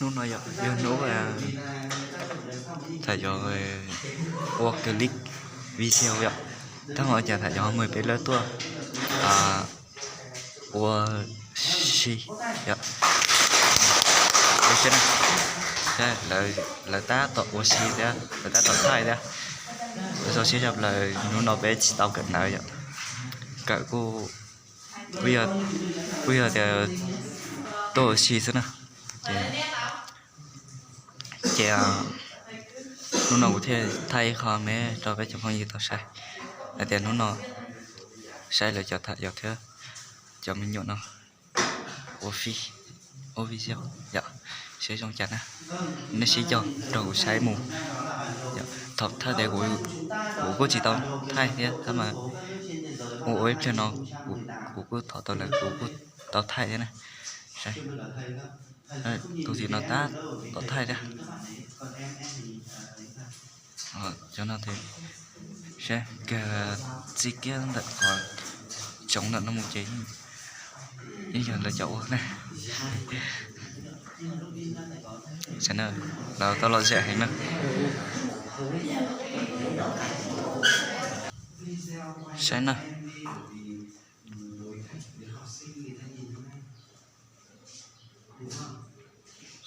Hnub no yog, yog hnub tham yog ua clip video yom. Tab hov cas tham yog mus peb lawv tuaj ua si yom. Lawv tab tom ua si thiab, lawv tab tom thaij thiab. Lawv txaus siab yog plaws hnub no peb tsis tau kawm ntawv yom. Kawm kuj, kuj yog tias tuaj ua si xwb na. Ces hnub no kuv thiaj thaij ib qho me rau peb cov phooj ywg tau saib hais tias hnub no saib lawv cov tham yog thiab cov me nyuam no ua fi, ua video yom, seb zoo cas na. Nej sib cog nrog kuv saib mus. Thaum thaij tes kuv kuj tsis tau thaij thiab tab mas ua ua ib pliag no kuv kuj thov tau lawm kuv kuj tau thaij thiab na. Tus tim no tab tom thaij thiab. Cov no saib kawg, txij kiag ntawm qhov tsoov ntawm no mus ces yeej yog lawv cov ua na. Lawv tau lom zem heev na. Saib na,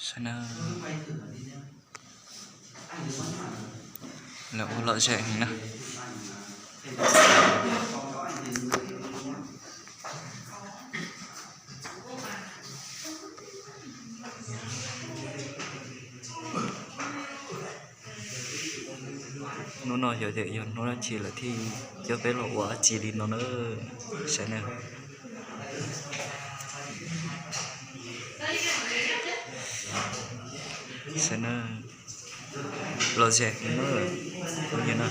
saib na, lawv ua lom zem heev na. Hnub no xyov tias yog hnub dab tsi lawv thiaj coj peb los ua dab tsi li no na. Saib na, saib na, lom zem heev na, phooj ywg na.